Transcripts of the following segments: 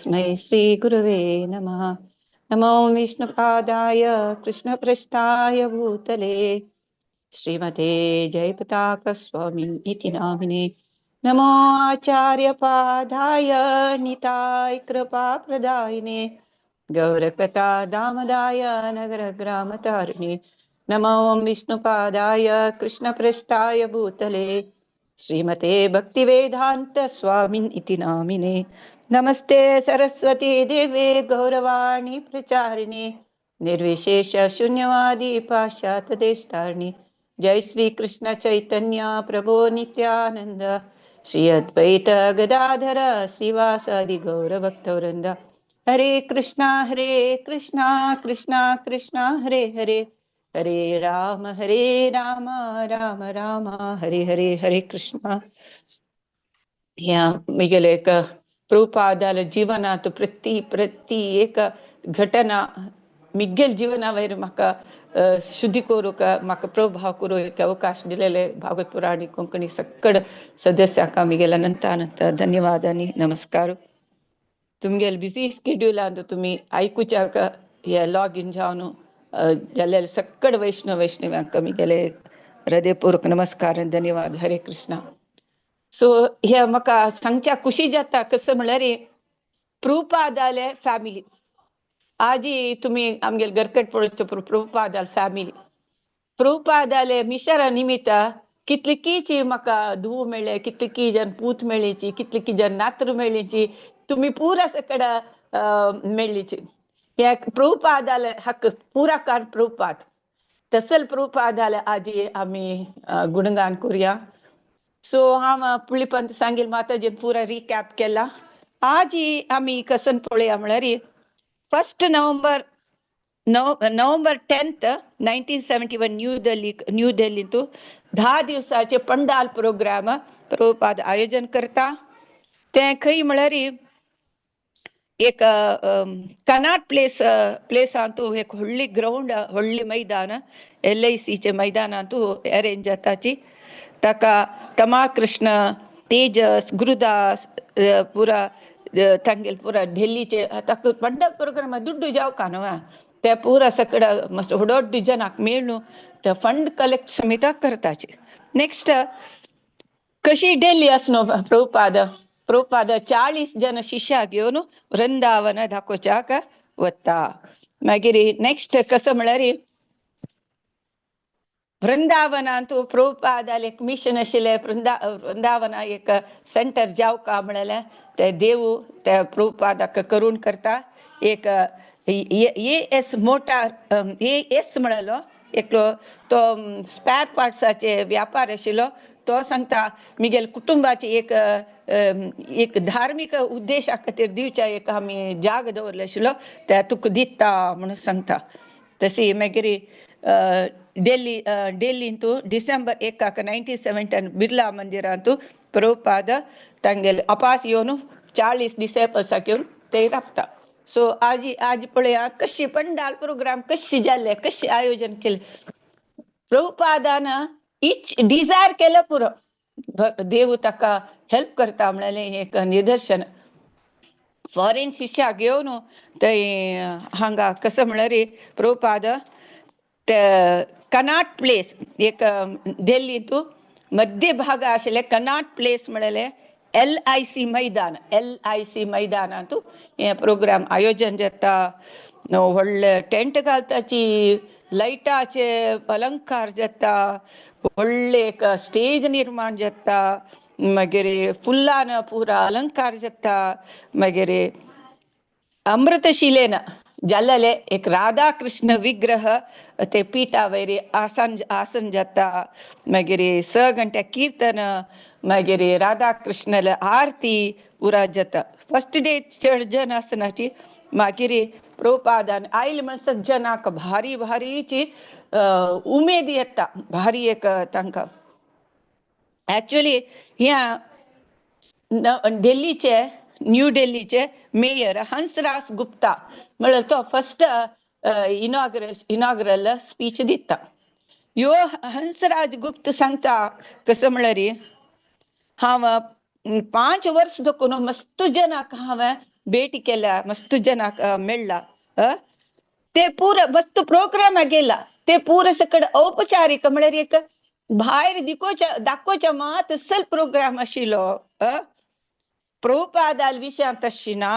तस्मै श्री गुरुवे नमः। नमो विष्णुपादाय कृष्णपृष्ठाय भूतले श्रीमते जयपताक स्वामिन् इति नामिने। नमो आचार्यपादाय निताय कृपाप्रदायिने गौरकथा दामदाय नगरग्रामतारिणे। नमो विष्णुपादाय कृष्णपृष्ठाय भूतले श्रीमते भक्तिवेदांत स्वामिन् इति नामिने। नमस्ते सरस्वती देवे गौरवाणी प्रचारिणे निर्विशेष शून्यवादी पाश्चात्य देशतारिणे। जय श्री कृष्ण चैतन्य प्रभो नित्यानंद श्री अद्वैत गदाधर श्रीवासादि गौर भक्तवृंद। हरे कृष्णा कृष्णा कृष्णा हरे हरे, हरे राम राम राम हरे हरे। हरे कृष्णा। ह्या मिगेले एक प्रभुपादाल जीवनांत प्रति प्रति एक घटना मिगेल जीवना वयर म्हाका शुद्धी करूंक म्हाका प्रभाव करूंक एक अवकाश दिलेले भागवत पुराणी कोंकणी सक्कड सदस्यांक मिगेल अनंत अनंत धन्यवाद आनी नमस्कार। तुमगेले बिजी स्केड्युलांत तुमी आयकुच्याक हे लॉग इन जावन जाल्ले सक्कड वैष्णव वैष्णव्यांक मिगेले हृदयपूर्वक नमस्कार आनी धन्यवाद। हरे कृष्णा। सो हे म्हाका सांगच्या खुशी जाता कसं म्हळ्यार प्रभुपादाले फॅमिली आजी तुमी आमगेले घरकट पळोवचो प्रभुपादाले फॅमिली प्रभुपादाले मिशरा निमित्त कितलीकीची म्हाका धूव मेळ्ळे, कितलीकी जन पूत मेळ्ळीची, कितलीकी जन नातरू मेळ्ळीची, तुमी पुरा सकड मेळ्ळीची। हे प्रभुपादाले हक्क पुरा कार प्रभुपाद तसल प्रभुपादाले आजी आमी गुणगान करुया। सो हांव पुळीपंत सांगील माताजीन पुरा रिकॅप केला। आजी आमी कसन पळया म्हळ्यार फर्स्ट नोव्हेंबर नोव्हेंबर 10th 1971 new दिल्लींतू 10 दिवसाचे पंडाल प्रोग्राम प्रभुपाद आयोजन करता। ते खंय म्हळ्यार एक कनाट प्लेस प्लेसांतू एक व्हडली ग्रावंड व्हडली मैदान LICचे मैदानांतू अरेंज जाताची। ताका तमा कृष्ण तेजस गुरुदास पुरा तांगेल पुरा दिल्लीचे ताका पंडाल प्रोग्राम दुड्डू जावका न्हू ते पुरा सकड मस्त व्हड जनाक मेळ्ळू ते फंड कलेक्ट समेत करताचे। नेक्स्ट कशी दिल्ली आसनो प्रभुपाद प्रभुपाद 40 जन शिष्या घेवन वृंदावन दाखोवच्याक वता। मागीर नेक्स्ट कसं म्हळ्यार वृंदावनांतू प्रभुपादाले एक मिशन आशिल्लें वृंदावना एक सेंटर जावका म्हणलें ते देवू ते प्रभुपादाक करून करता। एक A S motor A S म्हणलो एकलो तो स्पॅर पार्ट्साचे व्यापार आशिल्लो तो सांगता मिगेल कुटुंबाचे एक एक धार्मीक उद्देशा खातीर दिवच्या एक आमी जाग दवरले आशिल्लो ते तुका दिता म्हणून सांगता। तशी मागीर दिल्ली दिल्लींतू डिसेंबर 1 1970 बिर्ला मंदिरांतू प्रभुपाद तांगेले अपास येवन 40 डिसेपल्साक येवन ते राबता। सो आजी आज पळया कशी पंडाल प्रोग्राम कशी जाल्ले कशी आयोजन केलें प्रभुपादान इच डिजायर केलं पुरो देव ताका हेल्प करता म्हणलें एक निदर्शन। फॉरेन शिष्या घेवन ते हांगा कसं म्हळ्यार प्रभुपाद ते कनाट प्लेस एक दिल्लींतू मध्य भाग आशिल्ले कनाट प्लेस म्हणलें LIC मैदान LIC मैदानांतू हे प्रोग्राम आयोजन जाता। व्हडले टेंट घालताची लायटाचे अलंकार जाता, व्हडले एक स्टेज निर्माण जाता, मागीर फुलान पुरा अलंकार जाता, मागीर अमृतशिलेन जाल्ले एक राधा कृष्ण विग्रह ते पीठा वयर आसन आसन जाता, मागीर 6 घंटे कीर्तन, मागीर राधा कृष्णाले आरती पुरा जाता। फर्स्ट डे चड जन आसनाची मागीर प्रभुपादान आयल म्हण जनाक भारी भारीची उमेद येता भारी एक तांकां। एक्चुअली ह्या दिल्लीचे न्यू दिल्लीचे मेयर हंसराज गुप्ता म्हळ्यार तो फर्स्ट इनॉग्रल स्पीच दिता। ह्यो हंसराज गुप्त सांगता कसं म्हळ्यार हांव 5 वर्स दखून मस्त जनाक हांवें ಭೇಟಿ केल्या, मस्त जनाक मेळ्ळा. ते पूरा मस्त प्रोग्राम गेला, ते पूरा सकड औपचारिक म्हळ्यार एक भायर दिकोच्या दाखोवच्या मात तसल प्रोग्राम आशिल्लो. प्रभुपादाल विशयांत तशी ना.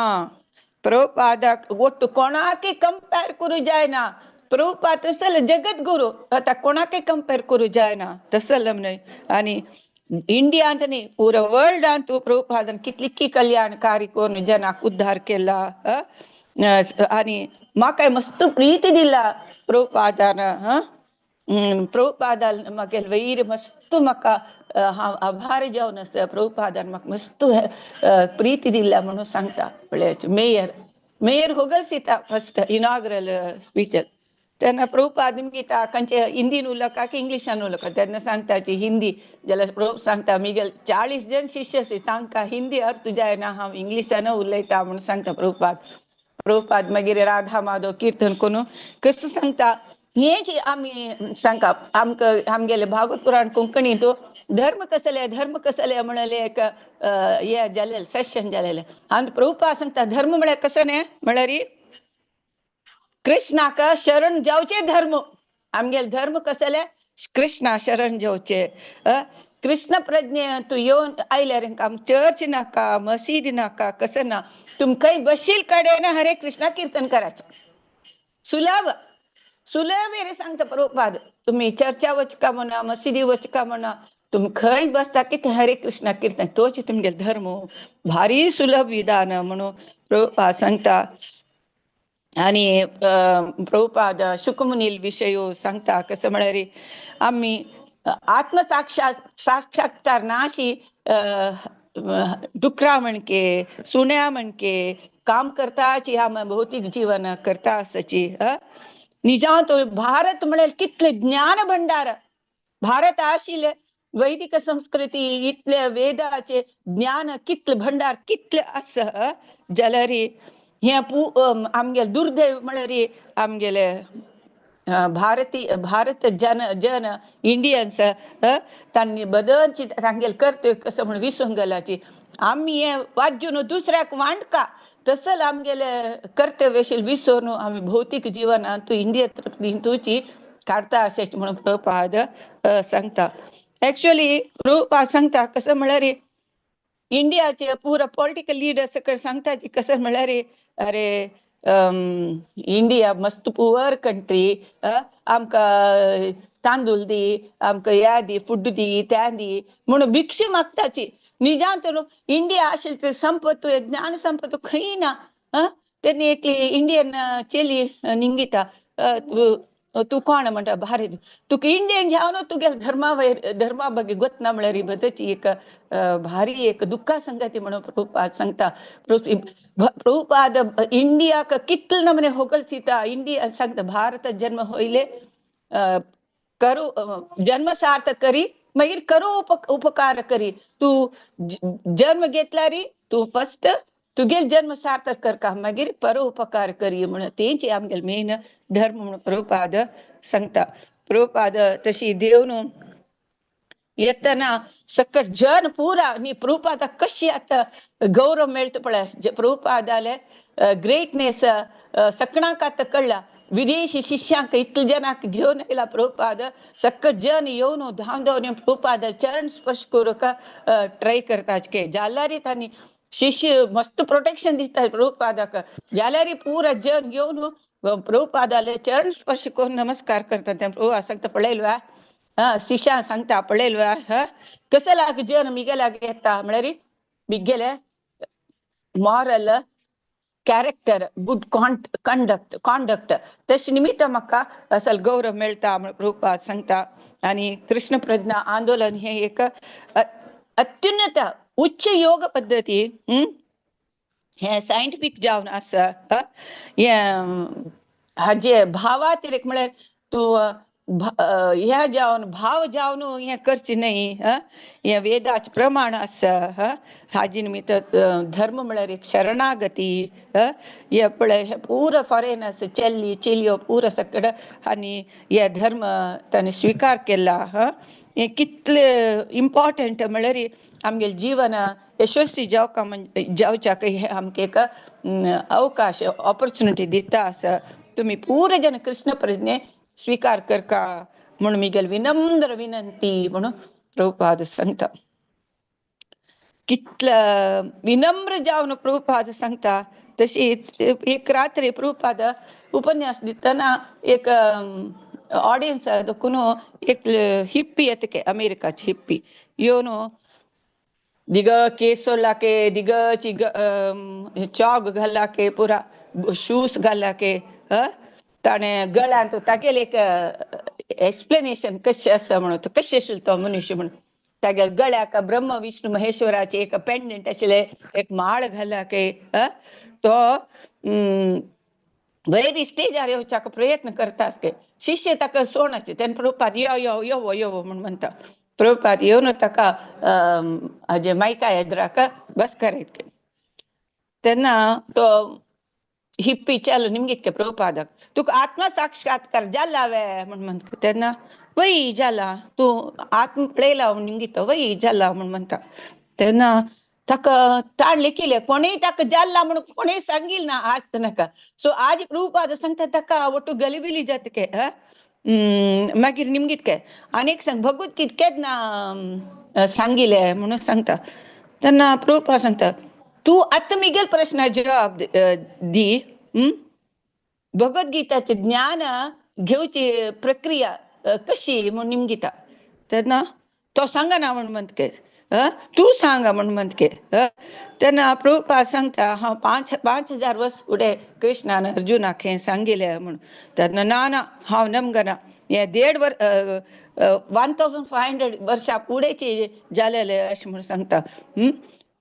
प्रभुपादाक ಒಟ್ಟು कोणाकय कंपेर करूं जायना. प्रभुपाद तसल जगद्गुरू, आतां कोणाकय कंपेर करूं जायना तसल न्हय. आनी इंडियांत न्ही, पुरा वर्ल्डांत प्रभुपादान कितली कल्याणकारी करून जनाक उद्धार केला. आनी म्हाकाय मस्त प्रीती दिला प्रभुपादान. प्रभुपादान म्हागे वैर मस्त म्हाका हांव आभार जावन आसा. प्रभुपादान म्हाका मस्त प्रीती दिल्या म्हणून सांगता. पळय मेयर मेयर होगलसिता फस्ट इनॉग्रल स्पीच तेन्ना प्रभुपाद निमगिता खंयचे हिंदीन उलयता की इंग्लिशान उलयता तेन्ना सांगता हिंदी. जाल्यार प्रभु सांगता मिगेल 40 जण शिष्य आसी तांकां हिंदी अर्थ जायना, हांव इंग्लिशान उलयता म्हणून सांगता प्रभुपाद. प्रभुपाद मागीर राधा माधव कीर्तन करून कसं सांगता हें जी आमी सांगता आमकां आमगेले भागवत पुराण कोंकणींत धर्म कसले धर्म कसले म्हणले एक हे जालेलें सेशन जालेलें. आनी प्रभुपाद सांगता धर्म म्हळ्यार कसो न्ही म्हळ्यार कृष्णाक शरण जावचे धर्म. आमगेले धर्म कसले कृष्णा शरण जावचे. कृष्ण प्रज्ञे तूं येवन आयल्यार आम चर्च नाका मसीद नाका कसं ना, तुमकांय बशील कडेन हरे कृष्णा कीर्तन करायचें. सुलभ सुलभ रे सांगता प्रभुपाद. तुमी चर्चा वचका म्हणा मशिदी वचका म्हणा, तुमी खंय बसता की हरे कृष्णा कीर्तन तोच तुमगेलो धर्म, भारी सुलभ विधान म्हणून प्रभुपाद सांगता. आनी प्रभुपाद शुकमुनील विशय सांगता कसं म्हळ्यार आमी आत्मसाक्षात साक्षात्कार नाशी डुकरा म्हणके सुण्या म्हणके काम करताची आमी भौतीक जीवन करता आसची. निजांत भारत म्हळ्यार कितले ज्ञान भंडार भारत आशिल्ले वैदिक संस्कृती इतले वेदाचे ज्ञान कितले भंडार कितले आसा. जाल्यार हें आमगेले दुर्दैव म्हळ्यार आमगेले भारतीय भारत जन जन इंडियन्स तांणी बदलची तांगेले कर्तव्य कसं म्हणून विसरून गेलाची. आमी हें वाजून दुसऱ्याक वांटका तसल आमगेले कर्तव्य आशिल्लें विसरून आमी भौतीक जिवनांत इंडिया हिंदूची काडता अशें म्हणून प्रभुपाद सांगता. एक्चुअली प्रभुपाद सांगता कसं म्हळ्यार इंडियाचे पुरा पॉलिटिकल लिडर्स सांगता कसं म्हळ्यार अरे इंडिया मस्त पुअर कंट्री, आमकां तांदूळ दी, आमकां ह्या दी, फूड दी, त्या दी म्हणून भिक्षा मागताची. निजांत इंडिया आशिल्ली संपत्त ज्ञान संपत्त खंय ना. तेन्ना एकली इंडियन चेली निंगिता तूं कोण म्हणटा भारत, तुका इंडियन जावन तुगेले धर्मा वयर धर्मा ಬಗ್ಗೆ ಗೊತ್ತನ म्हळ्यार बदची एक भारी एक दुख्खा संगती म्हणून प्रभुपाद सांगता. प्रभुपाद इंडियाक कितले नमने होगलसिता. इंडिया सांगता भारत जन्म होयले करू जन्म सार्थक करी मागीर करू उपकार करी. तूं जन्म घेतल्यार तूं फस्ट तुगेल जन्म सार्थक करका मागीर पर उपकार करी म्हणून तेंची आमगेले मेन धर्म म्हणून प्रभुपाद सांगता. प्रभुपाद तशी देव न्हू येतना सकट जन पुरा न्ही प्रभुपादाक कशी आतां गौरव मेळटा पळय. प्रभुपादाले ग्रेटनेस सकणाक आतां कळ्ळा. विदेशी शिष्यांक इतले जनांक घेवन येयला प्रभुपाद. सकट जन येवन धांवन धांवन प्रभुपाद चरण स्पर्श करूंक ट्राय करता जाल्यार तांणी शिष्य मस्त प्रोटेक्शन दिता प्रभुपादाक. जाल्यार पुरा जन येवन प्रभुपादाले चरण स्पर्श करून नमस्कार करता. ते प्रभु सांगता पळयलवा शिष्या सांगता पळयलवा कसं लाग जन मिगेलाग येता म्हळ्यार मिगेले मॉरल कॅरेक्टर गुड कंडक्ट तशें निमित्त म्हाका असल गौरव मेळटा म्हण प्रभुपाद सांगता. आनी कृष्ण प्रज्ञा आंदोलन हें एक अत्युन्नत उच्च योग पद्दती हें सायंटिफीक जावन आसा. हें हाजे भावातिरेक म्हळ्यार तूं ह्या जावन भाव जावन हें करचें न्हय. हें वेदाचें प्रमाण आसा. हाजे निमित्त धर्म म्हळ्यार एक शरणागती. हे पळय हे पुरो फॉरेनर्स चेल्ली चेलयो पुरो सगळे आनी हे धर्म तांणी स्विकार केला. हें कितलें इम्पॉर्टंट म्हळ्यार आमगेलें जीवन यशस्वी जावका जावच्याक हे आमकां एक अवकाश ऑपॉर्च्युनिटी दिता आसा. तुमी पुरे जन कृष्ण प्रज्ञे स्वीकार करका म्हूण मिगेल विनम्र विनंती म्हणून प्रभुपाद सांगता. कितले विनम्र जावन प्रभुपाद सांगता. तशी एक रात्री प्रभुपाद उपन्यास दितना एक ऑडियन्स देखून एक हिप्पी येता, अमेरिकाची हिप्पी येवन दिग केस सोडला के दिगची चॉग घालला के पुरा शूज घालला के ताणें गळ्यांत तागेलें एक एक्सप्लेनेशन कशें आसा म्हणून कशें आशिल्लो तो मनुष्य म्हणून तागेल्या गळ्याक ब्रह्म विष्णू महेश्वराचे एक पेंडंट आशिल्लें, एक माळ घालला के तो वयर स्टेजार येवच्याक प्रयत्न करता आसके. शिष्य ताका सोणाचे तेन्ना प्रभुपाद यो यो यो यो म्हूण म्हणटा. प्रभुपाद येवन ताका हाजे मायका एद्राक बस करायत. तेन्ना तो हिप्पी चलो निमगितके प्रभुपादाक तुका आत्मसाक्षात्कार जाला वे म्हूण म्हणटा. तेन्ना वय जाला तूं आत्म पळयला म्हूण निमगिता वय जाला म्हूण म्हणटा. तेन्ना ताका ताण लेखिले कोणूय ताका जाला म्हणून कोणूय सांगील ना आज नाका. सो आज प्रभुपाद सांगता ताका ಒಟ್ಟು गलिबिली जातके. मागीर निमगितके आनी एक सांग भगवत केन्ना सांगिले म्हणून सांगता. तेन्ना प्रभुपाद सांगता तूं आतां मिगेल प्रश्ना जवाब दी. भगवद्गीताचें ज्ञान घेवची प्रक्रिया कशी म्हूण निमगिता. तेन्ना तो सांगना म्हूण म्हणके तूं सांग म्हूण म्हणके. तेन्ना प्रभुपाद सांगता हांव 5,000 वर्स फुडें कृष्णान अर्जुनाक हें सांगिलें म्हूण. तेन्ना ना ना हांव नमगना हें 1,500 वर्सां फुडेंची जालेलें अशें म्हूण सांगता.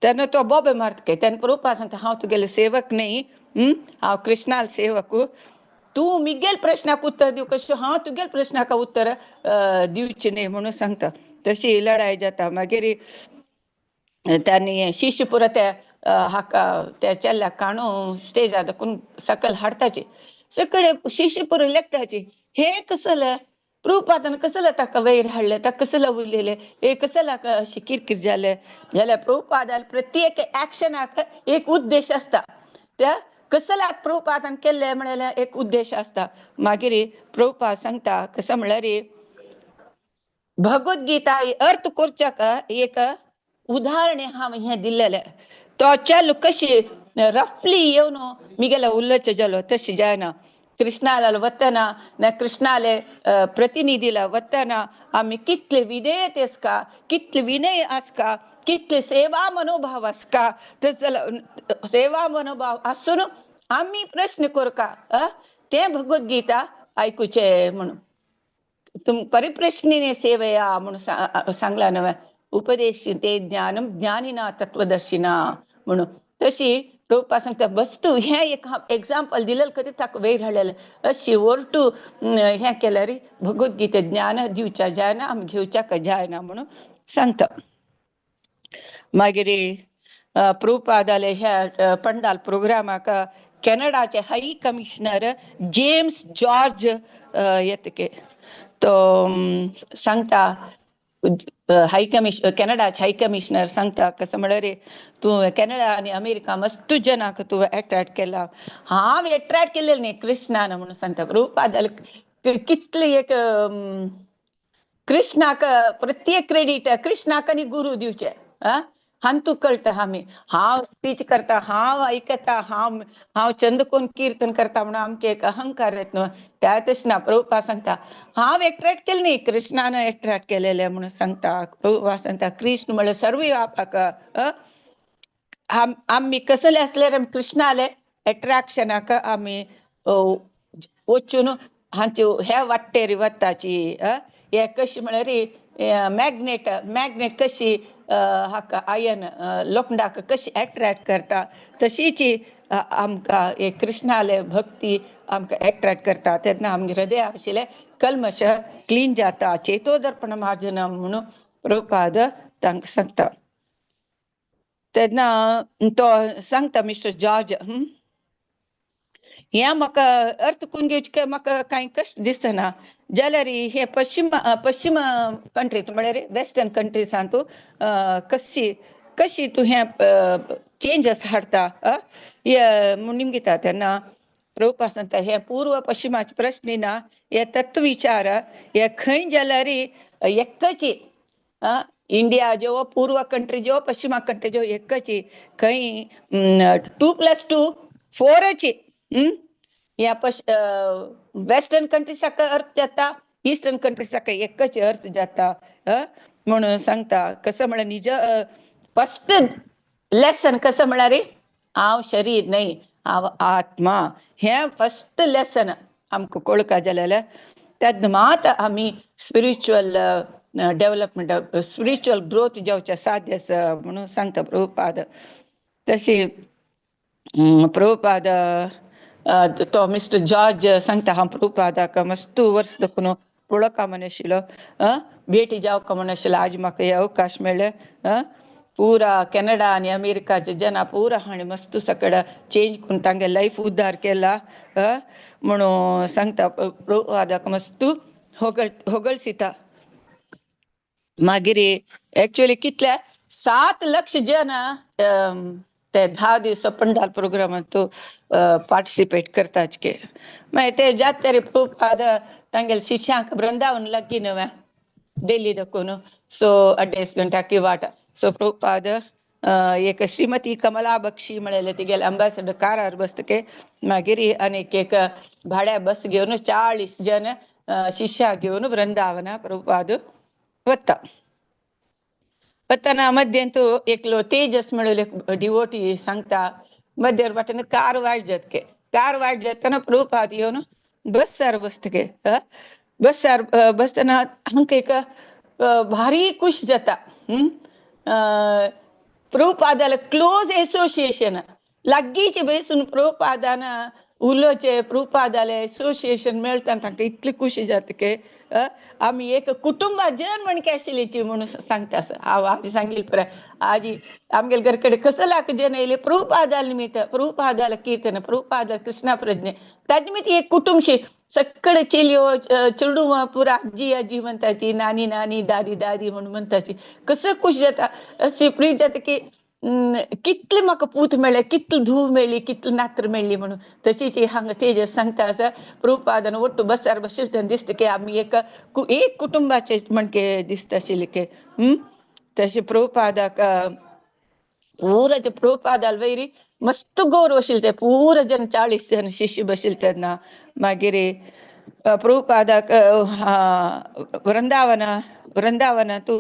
तेन्ना तो बोबे मारता. तेन्ना प्रभुपाद सांगता हांव तुगेलें सेवक न्ही, हांव कृष्णाल सेवक. तूं मिगेल प्रश्नाक उत्तर दिव कशें हांव तुगेल प्रश्नाक उत्तर दिवचें न्ही म्हणून सांगता. तशी लढाई जाता. मागीर तांणी शिष्य पुरो त्या हाका त्या चेल्ल्याक काणू स्टेजार दाखोवन सकयल हाडटाचे. सगळे शिष्य पुरो लेखताचे हे कसलें प्रभुपादान कसलें ताका वयर हाडलें, ताका कसलें उलयलें, हे कसलें अशें किरकीर जालें. जाल्यार प्रभुपादान प्रत्येक एक्शनाक एक उद्देश आसता. त्या कसल्याक प्रभुपादान केल्लें म्हणल्यार एक उद्देश आसता. मागीर प्रभुपाद सांगता कसो म्हणल्यार भगवद्गीता अर्थ करच्याक एक उदाहरण हांव हें दिल्लेलें. तो चेलो कशी रफली येवन मिगेले उलोवचें जालो तशें जायना. कृष्णाला वतना ना कृष्णाले प्रतिनिधीला वतना आमी कितले विधेयत आसका, कितले विनय आसका, कितले सेवा मनोभाव आसका. तस सेवा मनोभाव आसून आमी प्रश्न करका तें भगवद्गीता आयकुचें म्हणून. तुम परिप्रश्नेने सेवया म्हणून सांगला नव्हे. उपदेश ते ज्ञानम ज्ञानिना तत्वदर्शिना म्हणून. तशी प्रभुपाद सांगता वस्तू हें एक एग्जाम्पल दिलें कधी ताका वयर हाडलेलें अशी ओरटू हें केल्यार भगवद्गीते ज्ञान दिवच्या जायना आमी घेवच्याक जायना म्हणून सांगता. मागीर प्रभुपादाले ह्या पंडाल प्रोग्रामाक कॅनडाचे हाय कमिशनर जेम्स जॉर्ज येतके तो सांगता हाय कमिश कॅनडाचे हाय कमिशनर सांगता कसं म्हणल्यार तूं कॅनडा आनी अमेरिका मस्त जनाक तूं एट्रॅक्ट केला. हांव एट्रॅक्ट केलें न्ही कृष्णान म्हणून सांगता. प्रभुपादाले कितले एक कृष्णाक प्रत्येक क्रेडीट कृष्णाक आनी गुरू दिवचे हांतू कळटा. आमी हांव स्पीच करता, हांव आयकता, हांव हांव चंदकोन कीर्तन करता म्हणून आमकां एक अहंकार येता न्हू. त्या तशें ना. प्रभुपाद सांगता हांव एट्रॅक्ट केलें न्ही कृष्णान एट्रॅक्ट केलेलें म्हणून सांगता. प्रभुपाद सांगता कृष्ण म्हणल्यार सर्व व्यापक. आमी कसले आसल्यार आमी कृष्णाले एट्रॅक्शनाक आमी वचून हांचे ह्या वाटेर वताची. हे कशी म्हळ्यार मॅग्नेट मॅग्नेट कशी हाका आयन लोखंडाक कशी एट्रॅक्ट करता तशीच आमकां एक कृष्णाले भक्ती आमकां एट्रॅक्ट करता. तेन्ना आमगे हृदय आशिल्लें कल्मश क्लीन जाता. चेतोदर्पण मार्जनम म्हणून प्रभुपाद तांकां सांगता. तेन्ना तो सांगता मिस्टर जॉर्ज हें म्हाका अर्थ करून घेवचें म्हाका कांय कश्ट दिसना. जाल्यार हे पश्चिम पश्चिम कंट्रीत म्हळ्यार वेस्टर्न कंट्रीजांतू कशी कशी तूं हें चेंजस हाडटा म्हणून घेता. तेन्ना प्रभुपाद सांगता हे पूर्व पश्चिमाचे प्रश्न ना, हे तत्वविचार हे खंय जाल्यार एकची, इंडिया जो पूर्व कंट्री जो पश्चिमा कंट्री जो एकची, खंय 2 + 2 4ची. ह्या वेस्टर्न कंट्री सारको अर्थ जाता, इस्टर्न कंट्री सारको एकच अर्थ जाता म्हणून सांगता. कसं म्हळ्यार निज फस्ट लेसन कसं म्हळ्यार हांव शरीर न्हय, हांव आत्मा, हें फस्ट लेसन आमकां कळका जाल्यार तेन्ना मात आमी स्पिरिच्युअल डेवलपमेंट, स्पिरिच्युअल ग्रोथ जावचें साध्य आसा म्हणून सांगता प्रभुपाद. तशी प्रभुपाद तो मिस्टर जॉर्ज सांगता हांव प्रभुपादाक मस्त वर्स दाखोवन पळोवका म्हण आशिल्लो, भेटी जावका म्हण आशिल्लो, आज म्हाका हे अवकाश मेळ्ळे. पुरा कॅनडा आनी अमेरिकाचे जना पुरा हांणी मस्त सगळें चेंज करून तांगे लायफ उद्धार केला म्हणून सांगता. प्रभुपादाक मस्त होगळसिता. मागीर एक्चुअली कितल्या 7 लक्ष जन ते 10 दिवस पंडाल प्रोग्रामांत पार्टिसिपेट करतात के. मागीर ते जात तरी प्रभुपाद तांगेले शिष्यांक वृंदावन लागीं न्हय दिल्ली दाखोवन, सो 2.5 घंटा की वाट. सो प्रभुपाद एक श्रीमती कमला बक्षी म्हणलेले तिगेले अंबासडर कारार बसतके, मागीर आनीक एक भाड्या बस घेवन 40 जन शिष्या घेवन वृंदावना प्रभुपाद वता. वतना मध्यंतू एकलो तेजस म्हणलेले डिवोटी सांगता मध्यर वाटेन कार वायट जातके, कार वायट जातना प्रभुपाद येवन बसार बसतके. बसार बसतना आमकां एक भारी खुश जाता. प्रभुपादाले क्लोज एसोसिएशन लागींचे बसून प्रभुपादान उलोवचें, प्रभुपादाले एसोसिएशन मेळटा तांकां इतली खुशी जाता की आमी एक कुटुंबा जन म्हणके आशिल्लीची म्हणून सांगता. हांव आजी सांगिल्लें पळय, आजी आमगेले घर कडेन कसो लाख जन येयले प्रभुपादा निमित्त, प्रभुपादाले कीर्तन, प्रभुपादा कृष्णा प्रज्ञे, ताजे निमित्त एक कुटुंबशी सगळे चेलयो चेडूं पुरा आजी आजी म्हणटाची, नानी नानी दादी दादी म्हणून म्हणटाची. कसो खूश जाता, अशी प्रीत जाता की कितले म्हाका पूत मेळ्ळे, कितली धूव मेळ्ळी, कितली नात्र मेळ्ळी म्हणून. तशीच हांगा तेजस सांगता आसा प्रभुपादान ಒಟ್ಟು बसार बशिल्ले तेन्ना दिसता की आमी एक एक कुटुंबाचे म्हणके दिसता आशिल्ले की. तशें प्रभुपादाक पुरा ते प्रभुपादाल वयरी मस्त गौरव आशिल्ले ते पुरा जन 40 जन शिष्य बशिल्ले तेन्ना. मागीर प्रभुपादाक वृंदावन वृंदावनांतू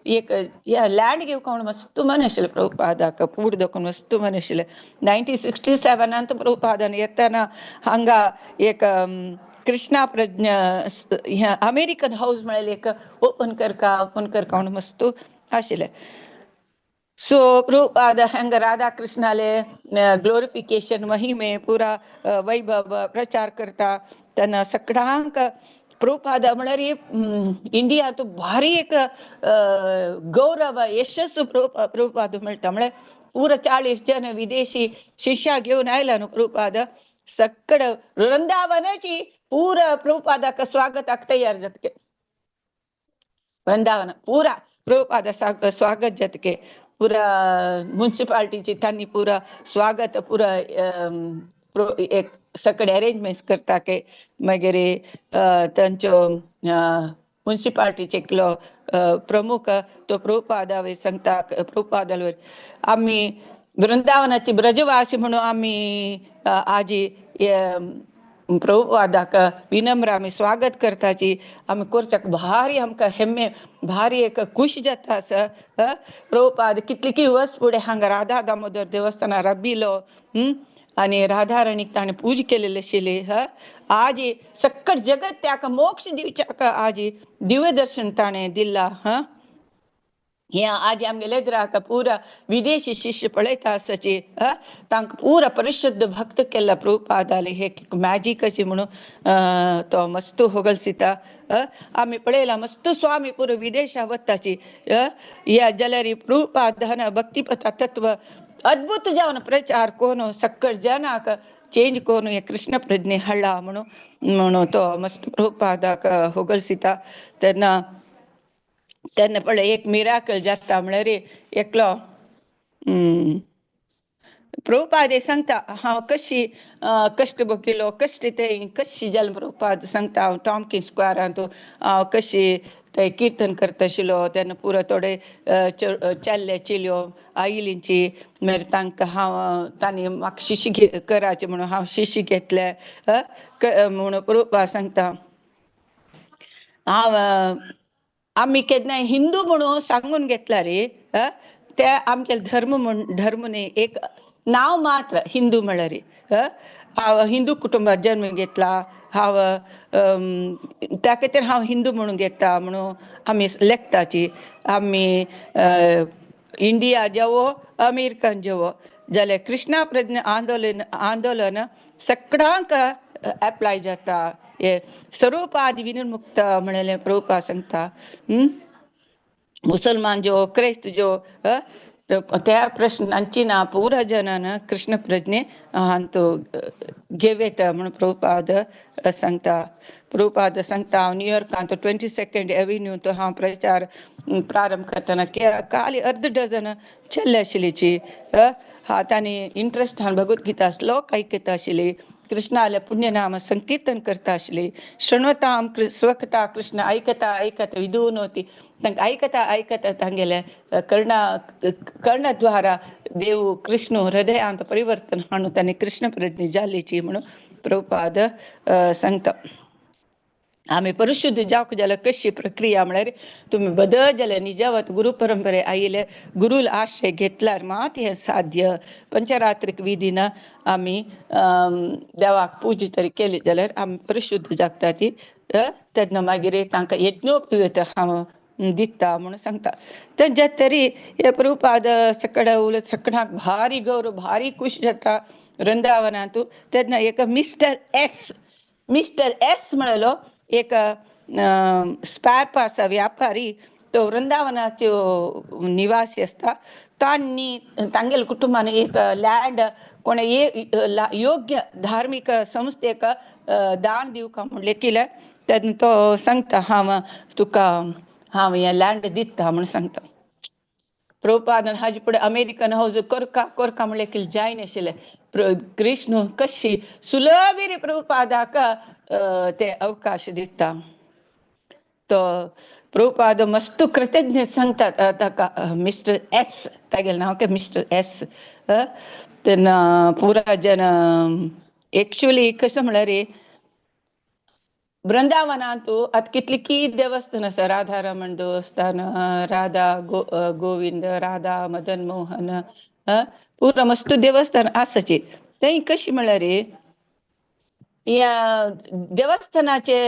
एक लँड घेवंक म्हूण मस्त मन आशिल्लें प्रभुपादाक, पूड दाखोवन मस्त मन आशिल्लें. 1967 प्रभुपादान येतना हांगा एक कृष्णा प्रज्ञा अमेरिकन हावस म्हळ्यार एक ओपन करका ओपन करका म्हूण मस्त आशिल्लें. सो प्रभुपाद हांगा राधा कृष्णाले ग्लोरिफिकेशन महिमे पुरा वैभव प्रचार करता तेन्ना सगळ्यांक प्रभुपाद म्हळ्यार इंडिया तो भारी एक गौरव यशस्सु प्रभुपाद मेळटा. म्हळ्यार पुरा 40 जन विदेशी शिष्या घेवन आयला न्हू प्रभुपाद, सगळे वृंदावनाची पुरा प्रभुपादाक स्वागताक तयार जातके. वृंदावन पुरा प्रभुपादा स्वागत जातके, पुरा म्युनिसिपालिटीची त्यांनी पुरा स्वागत पुरा एक सगळे अरेंजमेंट्स करता के. मागीर तांच्यो म्युनिसिपालिटीचे एकलो प्रमुख तो प्रभुपादा वयर सांगता, प्रभुपादा वयर आमी वृंदावनाची ब्रजवासी म्हणून आमी आजी प्रभुपादाक विनम्र आमी स्वागत करताची, आमी करच्याक भारी आमकां हेम्मे भारी एक खुश जाता आसा. प्रभुपाद कितली की वर्स फुडें हांगा राधा दामोदर देवस्थानार राबिलो आनी राधाराणीक ताणें पूजा केलेली आशिल्ली. आजी सक्कड जगत त्याका मोक्ष दिवच्याक आजी दिव्य दर्शन ताणें दिलां. हें आजी आमगेले एदराक पुरा विदेशी शिष्य पळयता आसाची, तांकां पुरा परिशुद्ध भक्त केला प्रभुपादाले, हे मॅजीक अशी म्हणून तो मस्त होगलसिता. आमी पळयला मस्त स्वामी पुरा विदेशा वताची ह्या जाल्यार प्रभुपादान भक्तिपथा तत्व अद्भुत जावन प्रचार कोण सक्कड जनाक चेंज कोण हे कृष्ण प्रज्ञे हाडला म्हणून म्हणून तो मस्त प्रभुपादाक होगलसिता. तेन्ना तेन्ना पळय एक मिराकल जाता म्हळ्यार एकलो प्रभुपाद सांगता हांव कशी कश्ट भोगिलो, कश्ट ते कशी जालें. प्रभुपाद सांगता हांव टॉमकिन्स स्क्वेरांत हांव कशी ते किर्तन करता आशिल्लो तेन्ना पुरो थोडे चेल्ले चेल्यो आयिल्लींची, मागीर तांकां हांव तांणी म्हाका शिश्य कराचें म्हणून हांव शिश्य घेतले म्हणून प्रभुपाद सांगता. हांव आमी केन्नाय हिंदू म्हणून सांगून घेतला रे, ते आमगे धर्म म्हण धर्म न्ही, एक नांव मात्र हिंदू म्हळ्यार. हांव हिंदू कुटुंबात जन्म घेतला, हांव त्या खातीर हांव हिंदू म्हणून घेता म्हणून आमी लेखताची. आमी इंडिया जेवो अमेरिकन जेवो जाल्यार कृष्णा प्रज्ञा आंदोलन आंदोलन सगळ्यांक एप्लाय जाता. हे स्वरूपादि विनिर्मुक्त म्हणलें प्रभुपाद सांगता. मुसलमान जो क्रिस्त जो त्या प्रश्नांची ना पुरा जनान कृष्ण प्रज्ञे हांतू घेवेत म्हणून प्रभुपाद सांगता. प्रभुपाद सांगता हांव न्यूयॉर्कांत 22nd avenue तो हांव प्रचार प्रारंभ करतना खाली अर्द डझन चेल्ले आशिल्लीची. हा तांणी इंट्रस्टान भगवत गीता श्लोक आयकता आशिल्ली, कृष्णाले पुण्यनाम संकीर्तन करता आशिल्ली. शृण्वताम स्वकथा कृष्ण आयकता आयकता विदून होती तांकां आयकता आयकता तांगेले कर्णा कर्णद्वारा देव कृष्ण हृदयांत परिवर्तन हाडून तांणी कृष्ण प्रज्ञा जालीची म्हणून प्रभुपाद सांगता. आमी परिशुद्ध जावंक जाल्यार कशी प्रक्रिया म्हळ्यार तुमी बदल जाल्यार निजावत गुरु परंपरे आयिल्ले गुरुल आश्रय घेतल्यार मात हें साध्य. पंचरात्रीक विधीन आमी देवाक पुजा तरी केली जाल्यार आमी परिशुद्ध जाता ती. तेन्ना मागीर तांकां यज्ञोपवीत हांव दिता म्हणून सांगता. तेज्या तरी हे प्रभुपाद सकड उलयत सगळ्यांक भारी गौरव भारी खुश जाता वृंदावनांतू. तेन्ना एक मिस्टर एस, मिस्टर एस म्हणलो एक स्पॅर पार्ट्स व्यापारी, तो वृंदावनाचो निवासी आसता. तांणी तांगेले कुटुंबान एक लँड कोणे योग्य धार्मीक संस्थेक दान दिवका म्हणलें केलें. तेन्ना तो सांगता हांव तुका हांव हें लँड दिता म्हणून सांगता. प्रभुपादान हाजे फुडें अमेरिकन हावज करका करका म्हणलें कितें जायनाशिल्लें. कृष्ण कशी सुलभ प्रभुपादाक ते अवकाश दिता. तो प्रभुपाद मस्त कृतज्ञ सांगतात ताका मिस्टर एस, तागेलें नांव काय मिस्टर एस. तेन्ना पुरा जन एक्चुअली कशें म्हळ्यार वृंदावनांतू आतां कितली की देवस्थान आसा, राधा रमण देवस्थान, राधा गोविंद, राधा मदन मोहन, पुरा मस्त देवस्थान आसाची. थंय कशें म्हळ्यार ह्या देवस्थानाचे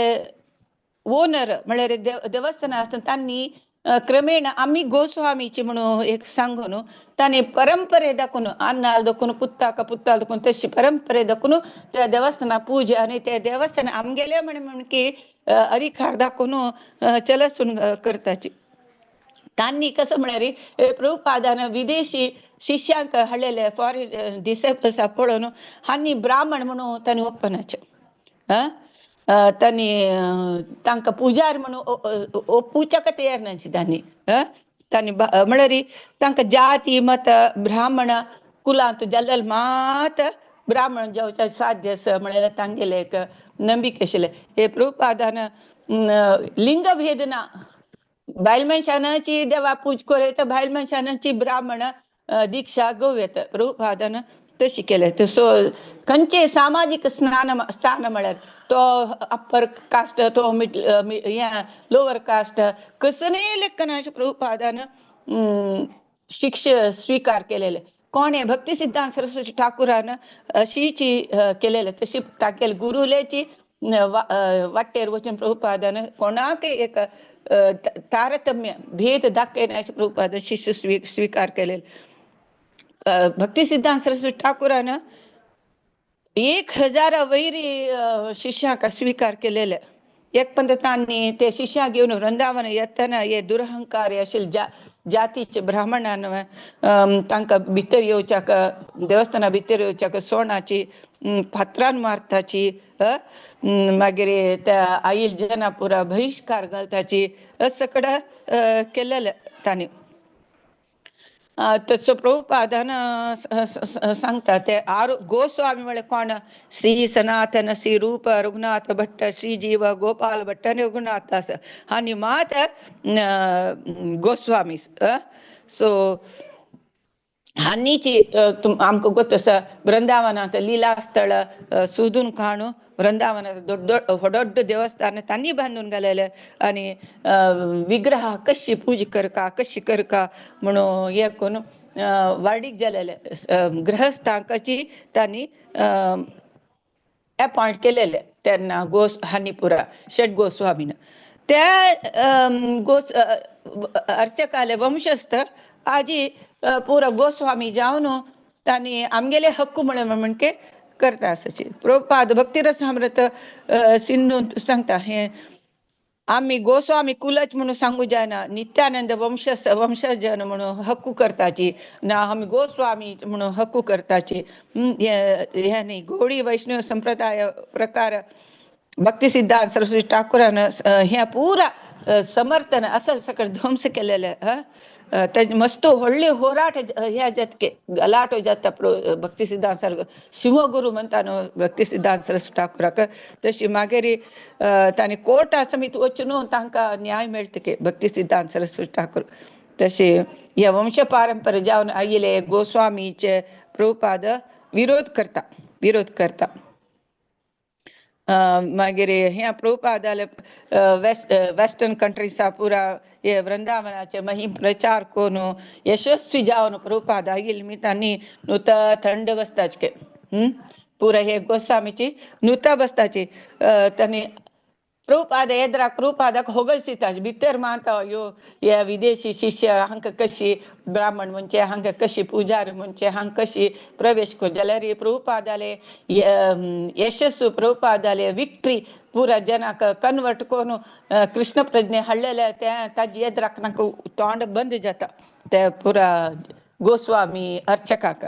ओनर म्हळ्यार देवस्थान आसता तांणी क्रमेण आमी गोस्वामीची म्हणून एक सांगून तांणी परंपरे दाखोवन अन्नाल दाखोवन पुत्ताक पुत्ताल दाखोवन तशी परंपरे दाखोवन त्या देवस्थाना पूजा आनी त्या देवस्थान आमगेले म्हण म्हण की अधिकार दाखोवन चलसून करताची. तांणी कसं म्हळ्यार प्रभुपादान विदेशी शिष्यांक हाडलेले फॉरेन डिसायपल्स पळोवन हांणी ब्राह्मण म्हणून तांणी ओपनाचे, तांणी तांकां पुजार म्हणून ओपूच्याक तयार नाची तांणी. तांणी म्हळ्यार तांकां जाती मत ब्राह्मण कुलांत जाल्ले मात ब्राह्मण जावच्या साध्य आसा म्हळ्यार तांगेले एक नंबिके आशिल्ले. हे प्रभुपादान लिंगभेद ना, बायल मनशानाची देवा पूज करूं येता, बायल मनशानाची ब्राह्मण दीक्षा घेवं येता. प्रभुपादान तशी केलें. सो खंयचे सामाजीक स्नान स्थान म्हळ्यार तो अप्पर कास्ट तो हें लोवर कास्ट कसलेय लेखन अशें प्रभुपादान शिक्ष स्वीकार केलेले. कोणे भक्ती सिद्धांत सरस्वती ठाकुरान अशीची केलेले तशी तागेले गुरुलेची वाटेर वचून प्रभुपादान कोणाक एक तारतम्य भेद दाखयना अशें प्रभुपादान शिष्य स्वीकार केलेले. भक्ती सिद्धांत सरस्वती ठाकुरान 1000 वयर शिष्यांक स्वीकार केलेले. एक पण तांणी ते शिष्या घेवन वृंदावन येतना हे दुरहंकारी आशिल्ले जातीचे ब्राह्मणान तांकां भितर येवच्याक देवस्थाना भितर येवच्याक सोणाची फातरान मारताची, मागीर त्या आईल जना पुरा बहिष्कार घालताची, सगळं केलेलें तांणी. तसो प्रभुपादान सांगता ते आरो गोस्वामी म्हळ्यार कोण? श्री सनातन श्री रूप रघुनाथ भट्ट श्री जीव गोपाल भट्ट आनी रघुनाथ दास आनी मात गोस्वामी. सो हांनीची आमकां गोत आसा वृंदावनांत लीला स्थळ सोदून काणू वृंदावनात ದೊಡ್ಡ ದೊಡ್ಡ ದೊಡ್ಡ ದೇವಸ್ಥಾನ तांणी बांदून घालेले आनी विग्रह कशी पूजा करका कशी करका म्हणून हे करून वार्डीक जालेले गृहस्थांकाची तांणी अपॉइंट केलेले तेन्ना गोस हानीपुरा षट गोस्वामीन त्या गोस अर्चकाले वंशस्थ आजी पुरा गोस्वामी जावन तांणी आमगेले हक्क म्हळ्यार म्हणके करता आसाची. प्रभुपाद भक्तिरसामृत सिंधू सांगता हे आमी गोस्वामी कुलच म्हणून सांगू जायना, नित्यानंद वंशजन म्हणून हक्कू करताची ना आमी गोस्वामी म्हणून हक्कू करताची. हे न्ही गौडी वैष्णव संप्रदाय प्रकार भक्ती सिद्धांत सरस्वती ठाकूरान हे पुरा समर्थन असल सकळ ध्वंस केलेले. तेज मस्त व्हडले होराट ह्या जातके गलाटो जाता भक्ती सिद्धांत सारको शिवगुरू म्हणटा न्हू भक्ती सिद्धांत सरस्वती ठाकूराक. तशी मागीर तांणी कोर्टा समेत वचून तांकां न्याय मेळटके भक्ती सिद्धांत सरस्वती ठाकूर. तशी ह्या वंश पारंपरे जावन आयिल्ले गोस्वामीचे प्रभुपाद विरोध करता विरोध करता. मागीर ह्या प्रभुपादाले वेस्टर्न कंट्रीसा पुरा हे वृंदावनाचे महिम प्रचार करून यशस्वी जावन प्रभुपाद आयिल्ले निमित्तांनी नुता थंड बसताचे पुरा हे गोस्वामीची नुता बसताची. तांणी प्रभुपाद येद्राक प्रभुपादाक होगळसिता भितर मानता यो हे विदेशी शिष्य हांकां कशी ब्राह्मण म्हणचे हांकां कशी पुजारी म्हणचे हांकां कशी प्रवेश कर जाल्यार प्रभुपादाले यशस्वी प्रभुपादाले विक्ट्री पुरा जनाक कन्वर्ट करून कृष्ण प्रज्ञे हाडलेले ते ताजे येद्राक तांकां तोंड बंद जाता ते पुरा गोस्वामी अर्चकाक.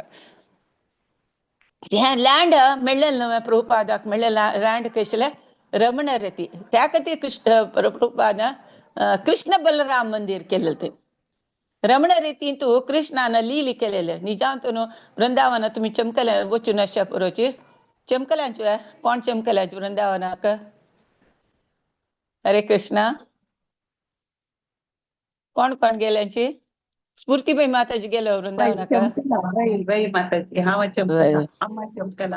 हें लँड मेळ्ळें न्हू प्रभुपादाक मेळ्ळें लँड कशें रमण रेती त्या खातीर कृष्ण प्रभुपादान कृष्ण बलराम मंदिर केलें ते रमण रेतींतू कृष्णान लील केलेले. निजांत न्हू वृंदावना तुमी चमकले वचून अशा पुरोची चमकल्यांची कोण चमकल्यांची वृंदावनाक? हरे कृष्णा कोण कोण गेल्यांची? स्फूर्तीबाई माताजी गेलो वृंदावनाक. बाई माताजी हांव चमकला आम्हा चमकला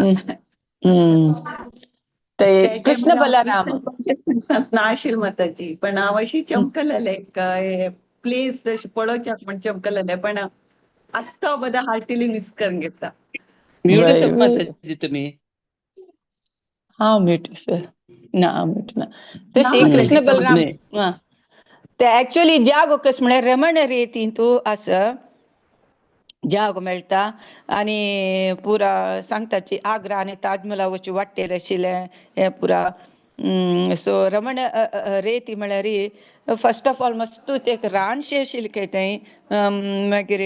ते कृष्ण बलराम नाशील माताजी पण हांव अशी चमकलेले एक प्लेस अशी पळोवच्याक म्हण चमकलेले पण आत्तां बदा हार्टिली मिस करून घेता. म्यूट आसा माताजी तुमी? हांव म्यूट आसा ना म्यूट ना. तशी कृष्ण बलराम ते एक्चुअली जागो कस म्हळ्यार रमण रेतींतू आसा जागो मेळटा आनी पुरा सांगताची आग्रा आनी ताजमहला वचूं वाटेर आशिल्लें हें पुरा. सो रमण रेती म्हळ्यार फर्स्ट ऑफ ऑल मस्त एक रानशें आशिल्लें खंय थंय. मागीर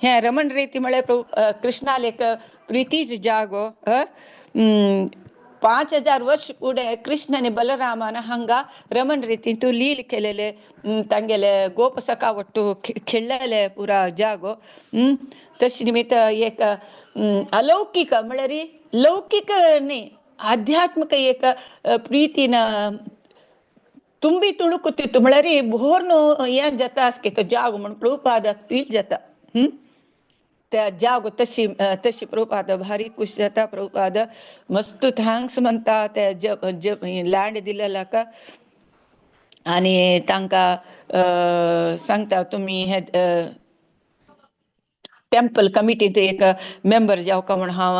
हें रमण रेती म्हळ्यार कृष्णाले एक प्रितीच जागो. 5000 वर्ष फुडें कृष्ण आनी बलरामान हांगा रमण रेतींतू लील केलेले तांगेले गोपसखा वट्टू खेळ्ळेले पुरा जागो. तशें निमित्त एक अलौकीक म्हळ्यार लौकीक न्ही आध्यात्मिक एक प्रितीन ತುಂಬಿ ತುಳುಕುತ್ತಿತ್ತು म्हळ्यार भोर हें जाता आसके जागो म्हण प्रभुपादाक फील जाता. त्या जागो तशी तशी प्रभुपाद भारी खुश जाता. प्रभुपाद मस्त thanks म्हणटा त्या लँड दिलेल्याक आनी तांकां सांगता तुमी हे टेम्पल कमिटींत एक मेंबर जावका म्हूण हांव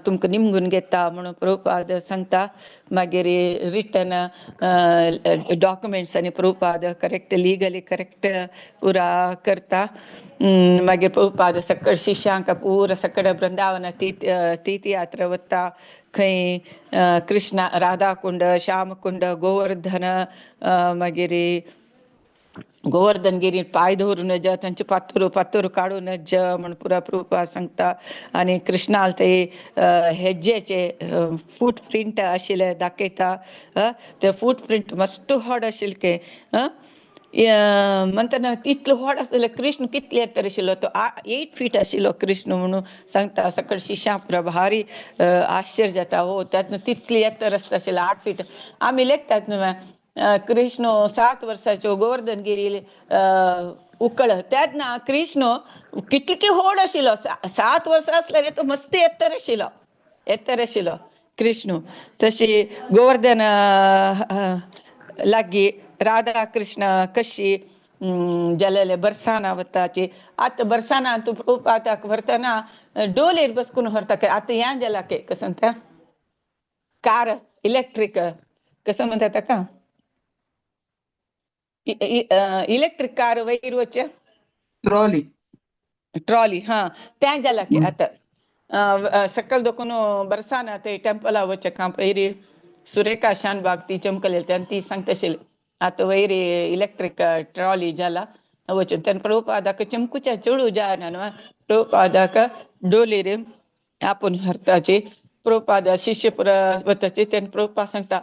तुमकां निमगून घेता म्हणून प्रभुपाद सांगता. मागीर रिटन डॉक्युमेंट्स आनी प्रभुपाद करेक्ट लिगली करेक्ट पुरा करता. मागीर प्रभुपाद सकळ शिष्यांक पुरा सकळ वृंदावन तीर्थयात्रा वता खंय कृष्णा राधाकुंड श्यामकुंड गोवर्धन मागीर गोवर्धनगिरी पांय दवरून ज तांचे पातूर पातूर काडून ज म्हण पुरा प्रभुपाद सांगता. आनी कृष्णाल ते हेज्जेचे फूट प्रिंट आशिल्ले दाखयता. ते फूट प्रिंट मस्त व्हड आशिल्ले. म्हणटना तितलो व्हड आसलेलो कृष्ण कितले एत्तर आशिल्लो तो 8 फीट आशिल्लो कृष्ण म्हणून सांगता. सकळ शिश्यां भारी आश्चर्य जाता हो त्यातनं तितली एत्तर आसता आशिल्लो 8 फीट. आमी लेखतात न्हू कृष्ण 7 वर्साचो गोवर्धनगिरी उकळ तेन्ना कृष्ण कितकी व्हड आशिल्लो 7 वर्सां आसल्यार तो मस्त एत्तर आशिल्लो एत्तर आशिल्लो कृष्ण. तशी गोवर्धन लागीं राधा कृष्ण कशी जालेले बरसाना वताची. आतां बरसाना तूं प्रभुपादाक व्हरतना डोलेर बसकून व्हरता. आतां हें जालां के कसं म्हणटा कार इलेक्ट्रीक कसं म्हणटा ताका इलेक्ट्रीक कार वयर वचचें ट्रॉली ट्रॉली हां तें जालां की आतां सकयल देखून बरसाना ते टेम्पला वचचें काम पयरी सुरेखा शानबाग ती चमकलेली आनी ती सांगता आशिल्ली आतां वयर इलेक्ट्रीक ट्रॉली जाला वचून तेन्ना प्रभुपादाक चमकुच्या चेडूं जायना न्हू प्रभुपादाक डोलीर आपूण व्हरताची. प्रभुपाद शिश्य पुरा वताची तेन्ना प्रभुपाद सांगता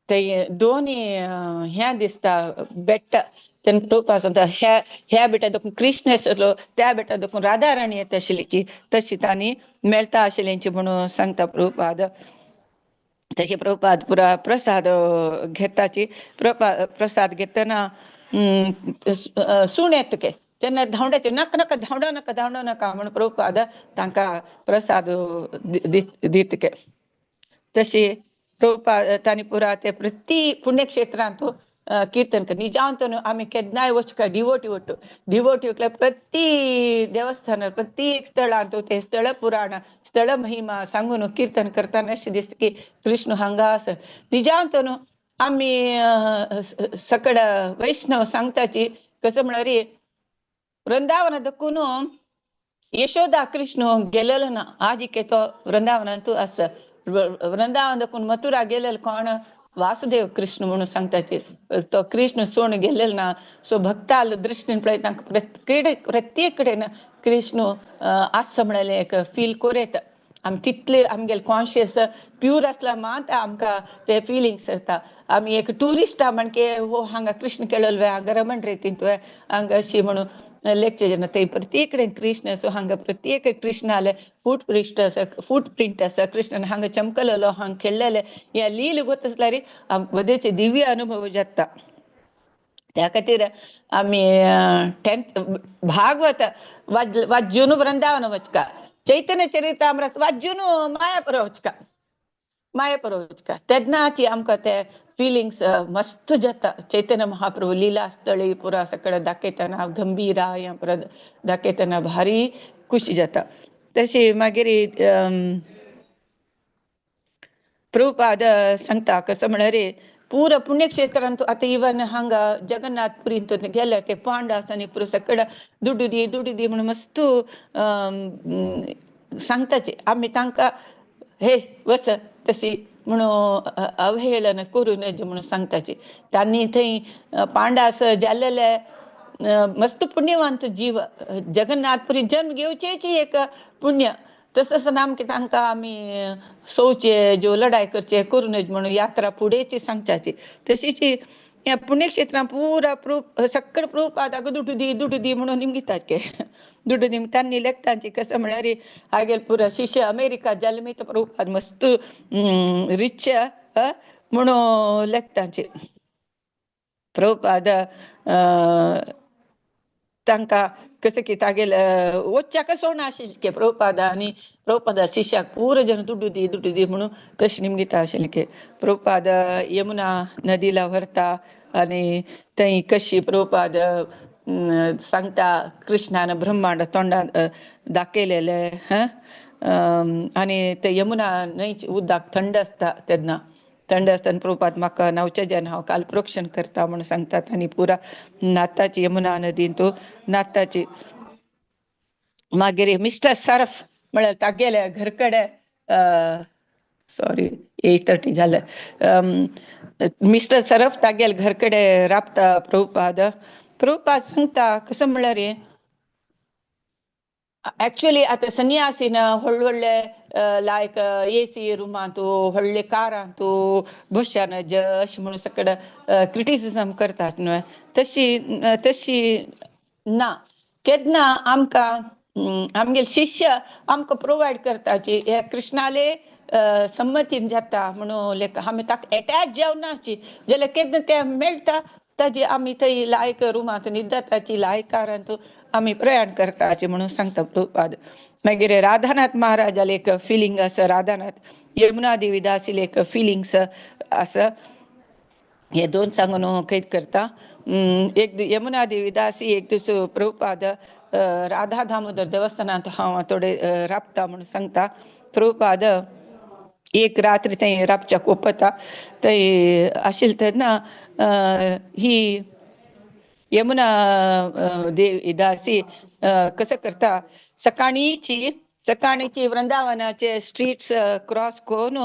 ते दोनी हें दिसता बेट्ट. तेन्ना प्रभुपाद सांगता ह्या ह्या बेटा देखून कृष्ण आशिल्लो त्या बेटा देखून राधा राणी येता आशिल्ली की तशी तांणी मेळटा आशिल्ली म्हणून सांगता प्रभुपाद. तशें प्रभुपाद पुरा प्रसाद घेताची. प्रसाद घेतना सूण येता के तेन्ना धांवडाचे नाका नाका धांवडो नाका धांवडो नाका म्हणून प्रभुपाद तांकां प्रसाद दित के. तशी प्रभुपाद तांणी पुरा ते प्रति पुण्यक्षेत्रांत कीर्तन कर निजांत आमी केन्नाय वचका डिवोटी वट्टू डिवोटी म्हटल्यार प्रति देवस्थानार प्रत्येक स्थळांत ते स्थळ पुराण स्थळ महिमा सांगून कीर्तन करतना अशें दिसता की कृष्ण हांगा आसा. निजांत न्हू आमी सकड वैष्णव सांगताची कसं म्हळ्यार वृंदावन देखून यशोदा कृष्ण गेलेलो ना आजिके तो वृंदावनांतू आसा. वृंदावन देखून मथुरा गेलेलो कोण वासुदेव कृष्ण म्हणून सांगताची तो कृष्ण सोण गेलेलो ना. सो भक्ताल दृश्टीन पळयत तांकां प्रत्येक कडेन कृष्ण आसा म्हणलें एक फील करूं येता. आमी तितले आमगेले कॉन्शियस प्यूर आसल्यार मात आमकां ते फिलिंग्स येता. आमी एक ट्युरिस्टा म्हणके हो हांगा कृष्ण खेळलो हांगा रमण रेतींत हांगा अशी म्हणून लेक्चर जेन्ना ते प्रत्येक कडेन कृष्ण सो हांगा प्रत्येक कृष्णाले फूट प्रिंट आसा फूट प्रिंट आसा कृष्णान हांगा चमकलेलो हांगा खेळलेले ह्या लील गोत आसल्यार आमकां बरेचे दिव्य अनुभव जाता. त्या खातीर आमी 10th Bhagwat वाज्जून वृंदावन वचका चैतन्य चरितामृत वाज्जून मायापुर वचका मायापुर वचका तेन्नाची आमकां ते फिलिंग्स मस्त जाता. चैतन्य महाप्रभू लीला स्थळी पुरा सगळें दाखयतना गंभीरा हें पुरा दाखयतना भारी खुशी जाता. तशी मागीर प्रभुपाद सांगता कसं म्हळ्यार पुरा पुण्यक्षेत्रांत आतां इवन हांगा जगन्नाथपुरींत गेले ते पांड आसा न्ही पुरो सगळें दुडू दी दुडू दी म्हणून मस्त सांगताचे. आमी तांकां हे वच तशी म्हणून अवहेलना करूं नज म्हणून सांगताची. तांणी थंय पांडास जाल्लेले मस्त पुण्यवंत जीव जगन्नाथपुरी जन्म घेवचेची एक पुण्य तसं आसतना आमकां तांकां आमी सोवचे ज्यो लढाय करचे करूं नज म्हणून यात्रा फुडेंची सांगच्याची. तशीच ह्या पुण्यक्षेत्रां पुरा प्रूफ सगळें प्रभुपादाक दुडू दी दुडू दी म्हणून निमगितात दुडू दी तांणी लेखतांची कसं म्हळ्यार हागेल पुरा शिष्य अमेरिका जल्मीत प्रभुपाद मस्त रिच म्हणून लेखतांची. प्रभुपाद तांकां कसं की तागेल वच्च्याक सोडना आशिल्लें प्रभुपाद आनी प्रभुपादा शिष्याक पुरो जण दुडू दी दुडू दी म्हणून तशें निमगिता आशिल्लें की प्रभुपाद यमुना नदीला व्हरता आनी थंय कशी प्रभुपाद सांगता कृष्णान ब्रह्मांड तोंडान दाखयलेलें हं आनी ते यमुना न्हंयच उदक थंड आसता तेन्ना थंड आसतना प्रभुपाद म्हाका न्हांवचें जेन्ना हांव काल प्रोक्षण करता म्हणून सांगतात आनी पुरा न्हाताची यमुना नदीन तो न्हाताची. मागीर मिस्टर सरफ म्हळ्यार तागेले घर कडेन सॉरी 8:30 जालें. मिस्टर सरफ तागेले घर कडेन राबता प्रभुपाद. प्रभुपाद सांगता कसं म्हळ्यार ऍक्च्युली आतां संन्यासीन व्हडले व्हडले लायक एसी रुमांतू, व्हडले कारांतू बसच्यान अशें म्हणून सगळे क्रिटिसिजम करतात न्हय, तशी तशी ना. केन्ना आमकां आमगेले शिष्य आमकां प्रोवायड करताची हे कृष्णाले संमतीन जाता म्हणून लेखा आमी ताका एटॅच जावनाची जाल्यार केन्ना तें मेळटा ताजी आमी थंय लायक रुमांत न्हिदताची, लायक कारांत आमी प्रयाण करताची म्हणून सांगता प्रभुपाद. मागीर राधानाथ महाराजाले एक फिलिंग आसा, राधानाथ यमुना देवी दासीले एक फिलिंग्स आसा. हे दोन सांगून हांव कैद करता. एक यमुना देवी दासी एक दीस प्रभुपाद राधा दामोदर देवस्थानांत हांव थोडे राबता म्हणून सांगता. प्रभुपाद एक रात्री थंय राबच्याक ओपता, थंय आशिल्ले तेन्ना ही यमुना देवी दासी कसं करता, सकाळीची सकाळीची वृंदावनाचे स्ट्रीट्स क्रॉस करून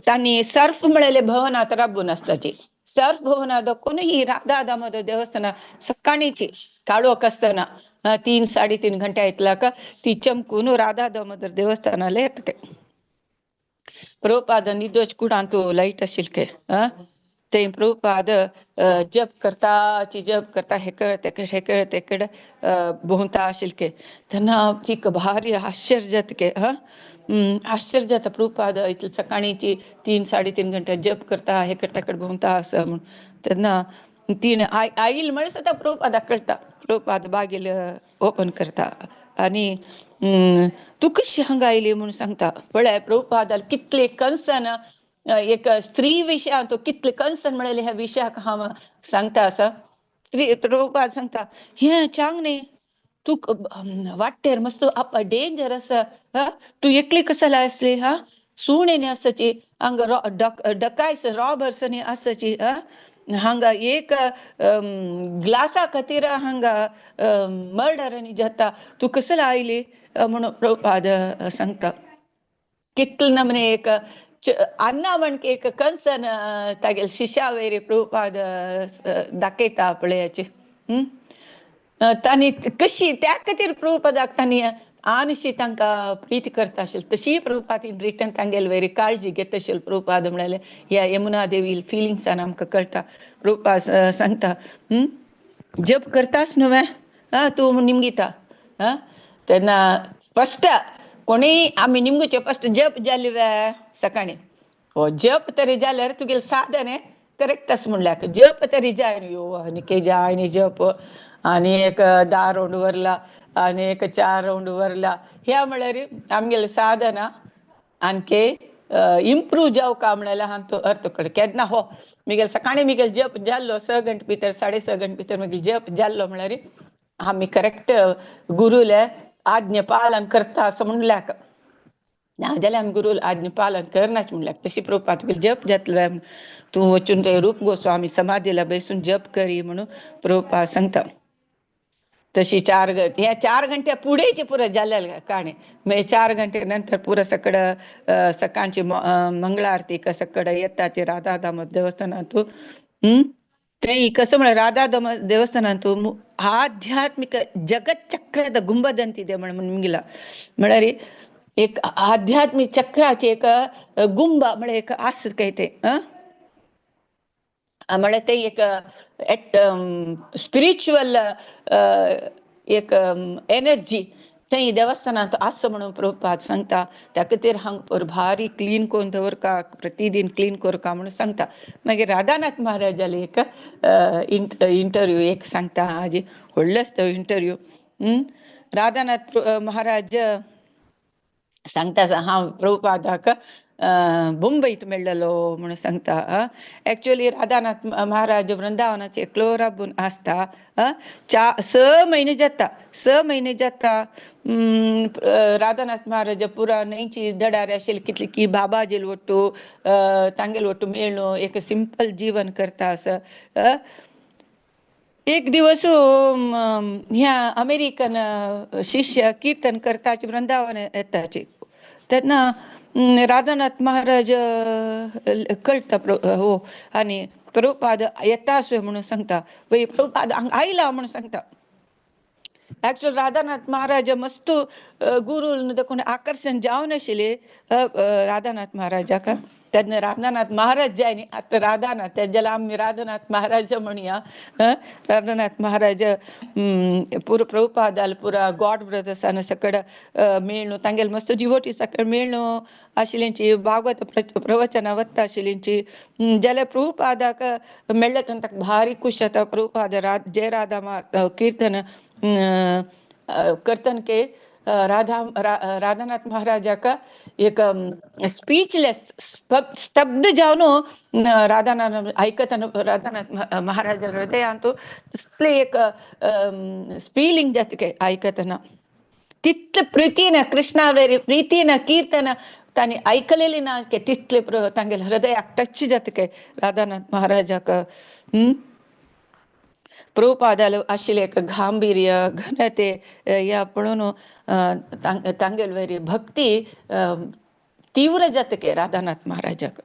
तांणी सर्फ म्हळेले भवनात राबून आसताची. सर्फ भवनात दाखोवन ही राधा दामोदर देवस्थाना सकाळीची काळोख आसतना 3 3.5 घंट्या इतल्याक ती चमकून राधा दामोदर देवस्थानाला येता. प्रभुपाद निदोश कुडांत लायट आशिल्ले ते प्रभुपाद जप करता जप करता हेकड तेकड हेकड तेकड भोंवता आशिल्ले तेन्ना तिका भारी आश्चर्य जाता. आश्चर्य जाता प्रभुपाद इतले सकाळीची 3 3.5 घंटे जप करता हेकड तेकड भोंवता आसा म्हूण. तेन्ना तीन आईल म्हळ्यार सुद्दां प्रभुपादाक कळटा. प्रभुपाद बागेल ओपन करता आनी तूं कशी हांगा आयली म्हूण सांगता. पळय प्रभुपादाक कितले कन्सर्न एक स्त्री विशयान तो कितले कन्सर्न म्हळेले ह्या विशयाक हांव सांगता आसा. स्त्री प्रभुपाद सांगता हें चांग न्ही, तूं वाटेर मस्त डेंजर आसा, तूं एकली कसाला आसली, हा सुणे न्ही आसाची, हांगा डकायस रॉबर्स न्ही आसाची, हांगा एक ग्लासा खातीर हांगा मर्डर न्ही जाता, तूं कसला आयली म्हणून प्रभुपाद सांगता. कितले नमने एक अन्ना म्हणके एक कन्सर्न तागेले शिष्या वयर प्रभुपाद दाखयता पळयाची. तांणी कशी त्या खातीर प्रभुपादाक तांणी आनशी तांकां प्रीती करता आशिल्ली तशी प्रभुपाद इन रिटर्न तांगेले वयर काळजी घेता आशिल्ली. प्रभुपाद म्हळ्यार ह्या यमुना देवी फिलिंग्सान आमकां कळटा. प्रभुपाद सांगता जप करताच न्हय तूं निमगिता, तेन्ना फस्ट कोणीय आमी निमगुचे फस्ट जप जाली वे सकाळी, हो जप तरी जाल्यार तुगेलें साधन करेक्ट आसा म्हणल्यार जप तरी जाय न्हू, यो आनी के जाय न्ही जप, आनी एक 10 रावंड वरला आनी एक 4 रावंड वरला, ह्या म्हळ्यार आमगेलें साधना आणखी इम्प्रूव जावका म्हळ्यार हांव अर्थ कळ केन्ना हो मिगेल सकाळी मिगेल जप जाल्लो 6 घंटे भितर 6.5 घंटे भितर मिगेल जप जाल्लो म्हळ्यार आमी करेक्ट गुरुले आज्ञा पालन करता असं म्हणल्याक ना जाल्यार आमी गुरुले आज्ञा पालन करनाच म्हणल्याक. तशी प्रभुपाद तुगेलें जप जातलो तूं वचून ते रूप गोस्वामी समाधीला बसून जप करी म्हणून प्रभुपाद सांगता. तशी 4 घंटे ह्या 4 घंट्या पुढेची पुरो जाल्ल्या काणी मागीर 4 घंटे नंतर पुरो सगळं सकाळची मंगळारती सगळं येताची राधा दामोदर देवस्थानांतू. ते कसं म्हळ्यार राधा दामोदर देवस्थानांतू आध्यात्मिक जगच्चक्ರದ गुंबದಂತಿದೆ म्हणून ನಿಮಗಿಲ್ಲ म्हळ्यार एक आध्यात्मिक चक्राचे एक गुंब म्हळ्यार एक आसत काय ते म्हळ्यार ते एक स्पिरिच्युअल एक एनर्जी थंय देवस्थानांत आसा म्हणून प्रभुपाद सांगता. त्या खातीर हांगा भारी क्लीन करून दवरका, प्रतिदिन क्लीन करका म्हणून सांगता. मागीर राधानाथ महाराजाले एक इंटरव्यू एक सांगता, हाजी व्हडलो आसता इंटरव्यू. राधानाथ महाराज सांगता हांव प्रभुपादाक मुंबईत मेळ्ळलो म्हणून सांगता. एक्चुअली राधानाथ महाराज वृंदावनाचे एकलो राबून आसता. 6 महिने जाता, 6 महिने जाता. राधानाथ महाराज पुरा न्हंयची दडार आशिल्ली कितली की बाबाजील वट्टू तांगेल वट्टू मेळ्ळो एक सिंपल जीवन करता असं. एक दिवस ह्या अमेरिकन शिष्य कीर्तन करताचे वृंदावन येताचे तेन्ना राधानाथ महाराज कळटा हो आनी प्रभुपाद येता आसू म्हणून सांगता. वय प्रभुपाद हांगा आयला म्हणून सांगता. एक्चुअल राधानाथ महाराज मस्त गुरु देखून आकर्शण जावन आशिल्ले राधानाथ महाराजाक. तेन्ना राधानाथ महाराज जाय न्ही, आतां राधानाथ तेज्या आमी राधानाथ महाराज म्हणया. राधानाथ महाराज पुरो प्रभुपादाल पुरा गॉड ब्रदर्सान सकड मेळ्ळो, तांगेले मस्त डिवोटी सकड मेळ्ळो आशिल्ल्यांची, भागवत प्रवचनां वता आशिल्ल्यांची. जाल्यार प्रभुपादाक मेळ्ळें तेन्ना ताका भारी खूश जाता. प्रभुपाद जय राधा कीर्तन करतन के राधानाथ महाराजाक एक स्पीचलेस स्तब्ध जावन राधानाथ आयकतना राधानाथ महाराजा हृदयांत तितले एक फीलिंग जाता के आयकतना, तितले प्रितीन कृष्णा वयर प्रितीन कीर्तन तांणी आयकलेली ना के तितले तांगेले हृदयाक टच जाता के राधानाथ महाराजाक. प्रभुपादाल आशिल्लें एक गांभीर्य घनते ह्या पळोवन तांगेले वयर भक्ती तीव्र जाता के राधानाथ महाराजाक.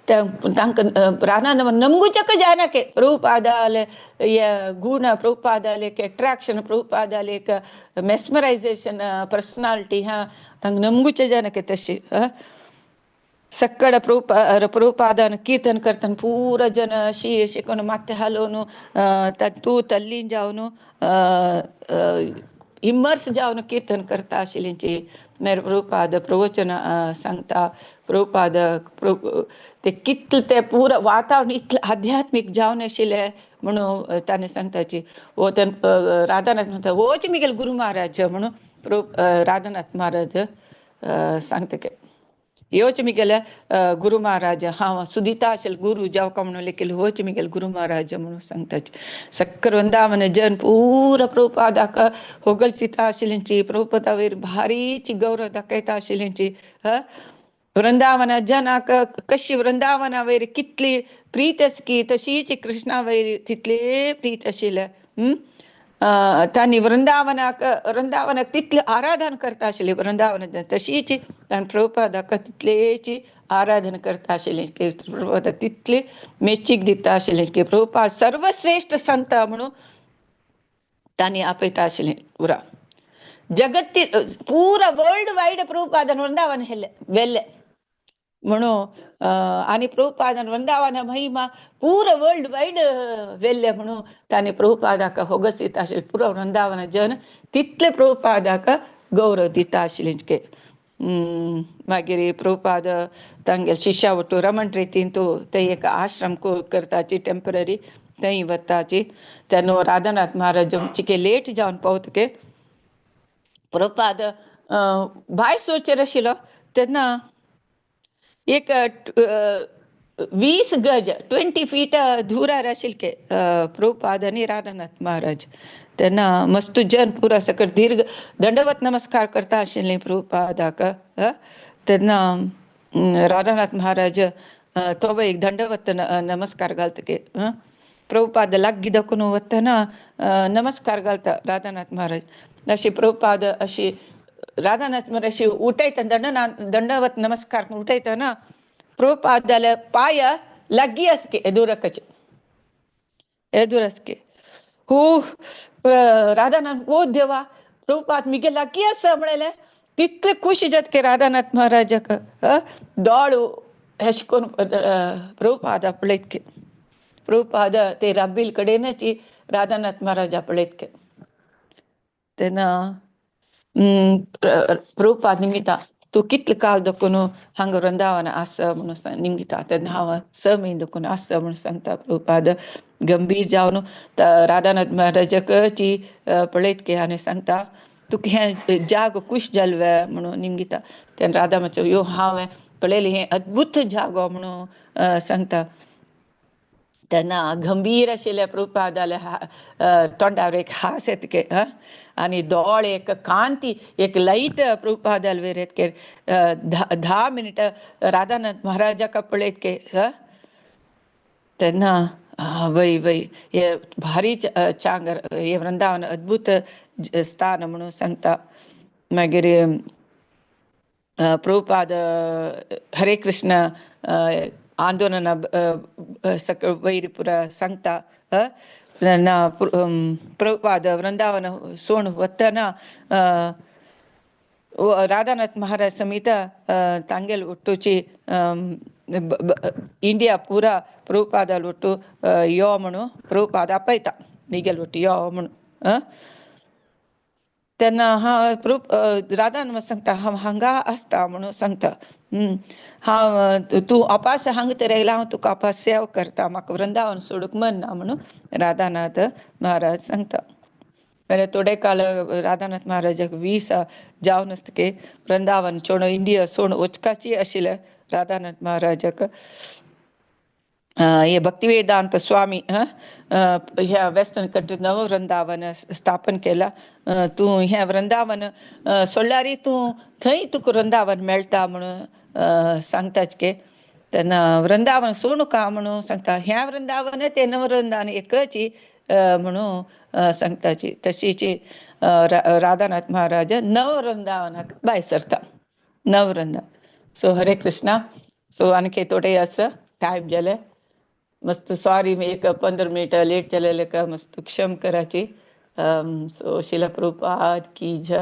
तांकां राधानाथ नमगुचक जायना के प्रभुपादाले हे गुण, प्रभुपादाले एक एट्राक्शन, प्रभुपादाले एक मेस्मरायझेशन पर्सनालिटी ह्या तांकां नमगुचे जायना के तशी. सक्कड प्रभुपादान कीर्तन करतना पुरा जन अशी अशी करून माथें हालोवन तूं तल्लीन जावन इमर्स जावन कीर्तन करता आशिल्ल्यांची. मागीर प्रभुपाद प्रवचन सांगता, प्रभुपाद ते कितलें तें पुरा वातावरण इतलें आध्यात्मीक जावन आशिल्लें म्हणून ताणें सांगताची. हो राधानाथ म्हणटा होच मिगेल गुरू महाराज म्हणून राधानाथ महाराज सांगता के ह्योच मिगेले गुरू महाराज, हांव सुदिता आशिल्ले गुरू जावका म्हणून लेखिल्ले होच मिगेल गुरू महाराज म्हणून सांगता. सक्कर वृंदावन जन पुरा प्रभुपादाक होगलचिता आशिल्ल्यांची, प्रभुपादा वयर भारीची गौरव दाखयता आशिल्ल्यांची. वृंदावन जनाक कशी वृंदावना वयर कितली प्रीत आसकी तशीच कृष्णा वयर तितले प्रीत आशिल्ले. तांणी वृंदावनाक वृंदावनाक तितलें आराधन करता आशिल्ले वृंदावन तशीच तांणी प्रभुपादाक तितलेची आराधन करता आशिल्लें की प्रभुपादाक तितले मेचीक दिता आशिल्लें की प्रभुपाद सर्वश्रेश्ठ संत म्हणून तांणी आपयता आशिल्लें. पुरा जगत्ती पुरा वर्ल्ड वायड प्रभुपादान वृंदावन हेल्ले वेल्ले म्हणून आनी प्रभुपादान वृंदावन महिमा पुरा वर्ल्ड वायड वेल्ले म्हणून तांणी प्रभुपादाक होगसीत आशिल्ले. पुरा वृंदावन जन तितले प्रभुपादाक गौरव दिता आशिल्ले के. मागीर प्रभुपाद तांगेले शिष्या वटू रमण रेतीन ते एक आश्रम करताची टेंपररी थंय वताची. तेन्ना राधानाथ महाराज चिके लेट जावन पावतके प्रभुपाद भायर सरचेर आशिल्लो तेन्ना एक 20 गज 20 फीट दुरार आशिल्ले प्रभुपाद आनी राधानाथ महाराज. तेन्ना मस्त जन पुरा सकट दीर्घ दंडवत नमस्कार करता आशिल्ले प्रभुपादाक. तेन्ना राधानाथ महाराज तो एक दंडवत नमस्कार घालता के प्रभुपाद लागीं दाखोवन वतना नमस्कार घालता राधानाथ महाराज. अशी प्रभुपाद अशी राधानाथ महाराज अशी उठयता दंडवत नमस्कार उठयतना प्रभुपाद जाल्यार पांय लागीं आसके एदुरकाचे एदूर आसके. हो राधानाथ ओ देवा प्रभुपाद मिगे लागीं आसा म्हणलें तितले खुशी जाता की राधानाथ महाराजाक. दोळ अशें करून प्रभुपादा पळयत की प्रभुपाद ते राबील कडेनच राधानाथ महाराजा पळयत के. तेन्ना प्रभुपाद निमिता तूं कितले काल दखून हांगा वृंदावन आसा म्हणून निमिता. तेन्ना हांव 6 म्हयने दखून आसा म्हणून सांगता प्रभुपाद गंभीर जावन राधानाथ महाराजाकची पळयत की आनी सांगता तुका हें जागो खूश जालो वे म्हणून निमगिता. तेन्ना राधा मातशें यो हांवें पळयलें हें अद्भुत जागो म्हणून सांगता. तेन्ना गंभीर आशिल्ल्या प्रभुपादाल्या तोंडार एक हास येता के आनी दोळे एक कांती एक लायट प्रभुपादाल वयर येता के. 10 मिनटां राधानाथ महाराजाक पळयत के. तेन्ना वय वय हे भारी चांग हे वृंदावन अद्भुत स्थान म्हणून सांगता. मागीर प्रभुपाद हरे कृष्ण आंदोलना वयर पुरा सांगता. तेन्ना प्रभुपाद वृंदावन सोण वतना राधानाथ महाराज समेत तांगेल ಒಟ್ಟುಚಿ ಇಂಡಿಯಾ ಪೂರಾ ಪ್ರಭುಪಾದಲ್ ಒಟ್ಟು ಯೋ म्हणून प्रभुपाद आपयता मिगेल ಒಟ್ಟು यो म्हणून. तेन्ना हांव राधान सांगता हांव हांगा आसता म्हणून सांगता. हांव तूं अपास हांगा तर येयला, हांव तुका अपास सेवा करता, म्हाका वृंदावन सोडूंक मन ना म्हणून राधानाथ महाराज सांगता. मागीर थोडे काळ राधानाथ महाराजाक 20 जावन आसतकीर वृंदावन चोड इंडिया सोड वचकाची आशिल्लें राधानाथ महाराजाक. हे भक्तिवेदांत स्वामी ह्या वेस्टर्न कंट्रीत नव वृंदावन स्थापन केला. तूं हें वृंदावन सोडल्यार तूं थंय तुका वृंदावन मेळटा म्हणून सांगताच के. तेन्ना वृंदावन सोडूं म्हणून सांगता, ह्या वृंदावन तें नव वृंदावन एकच म्हणून सांगताची. तशीच राधानाथ महाराज नव वृंदावनाक भायर सरता, नव वृंदावन. सो हरे कृष्णा. सो आणखी थोडे आसा टायम जाले, मस्त सॉरी मी एक 15 मिनिट लेट जालेले का मस्त क्षम कराची. सो शिला प्रभुपाद की जय.